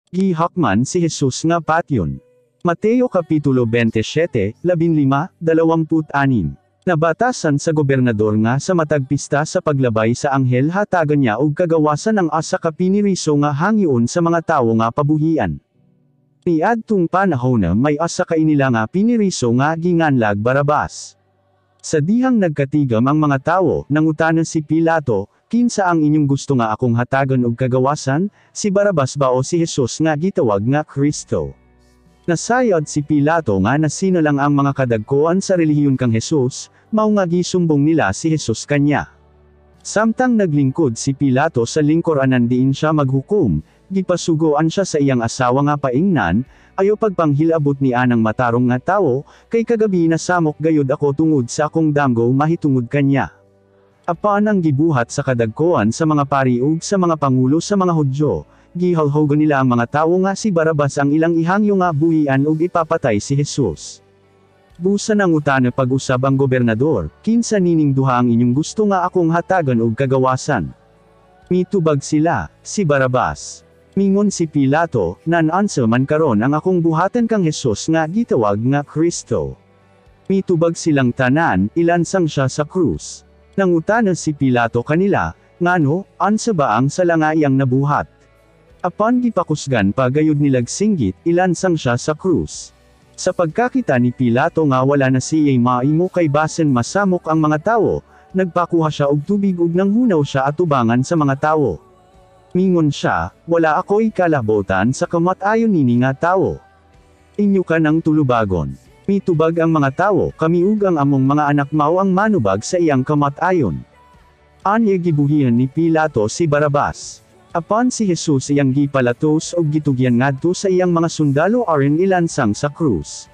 Gihakman si Jesus nga patyon. Mateo Kapitulo 27, 15, 26. Nabatasan sa gobernador nga sa matag pista sa paglabay sa anghel hatagan niya og kagawasan ang asa ka piniriso nga hangyoon sa mga tawo nga pabuhian. Niadtong panahona may asa ka inila nga piniriso nga ginganlag Barabas. Sa dihang nagkatigam ang mga tawo, nangutana si Pilato, "Kinsa ang inyong gusto nga akong hatagan og kagawasan, si Barabas ba o si Jesus nga gitawag nga Kristo?" Nasayod si Pilato nga nasinalang ang mga kadagkoan sa relihiyon kang Jesus, mao nga gisumbong nila si Jesus kanya. Samtang naglingkod si Pilato sa lingkuranan diin siya maghukom, gipasugoan siya sa iyang asawa nga paingnan, "Ayo pagpanghilabot ni anang matarong nga tawo, kay kagabi nasamok gayud ako tungod sa akong damgo mahitungod kanya." Apan ang gibuhat sa kadagkoan sa mga pari ug sa mga pangulo sa mga Hudyo, gihalhogan nila ang mga tawo nga si Barabas ang ilang ihangyo nga buhian ug ipapatay si Jesus. Busa nangutana pag-usab ang gobernador, "Kinsa nining duha ang inyong gusto nga akong hatagan og kagawasan?" Mitubag sila, "Si Barabas." Mingon si Pilato, "Nan-unsa man karon ang akong buhatan kang Jesus nga gitawag nga Kristo?" Mitubag silang tanan, "Ilansang siya sa krus." Nangutana si Pilato kanila, "Ngano, unsa ba ang sala nga iyang nabuhat?" Apan gipakusgan pa gayud nilag singgit, "Ilansang siya sa krus." Sa pagkakita ni Pilato nga wala na siya'y maimo kay basin masamok ang mga tawo, nagpakuha siya og tubig ug nanghunaw siya atubangan sa mga tawo. Mingon siya, "Wala ako'y kalabotan sa kamatayon nini nga tawo. Inyo ka ng tulubagon." Mitubag ang mga tawo, "Kami ug ang among mga anak mao ang manubag sa iyang kamatayon." Anya gibuhian ni Pilato si Barabas. Apan si Jesus iyang gipalatos og gitugyan ngadto sa iyang mga sundalo aron ilansang sa krus.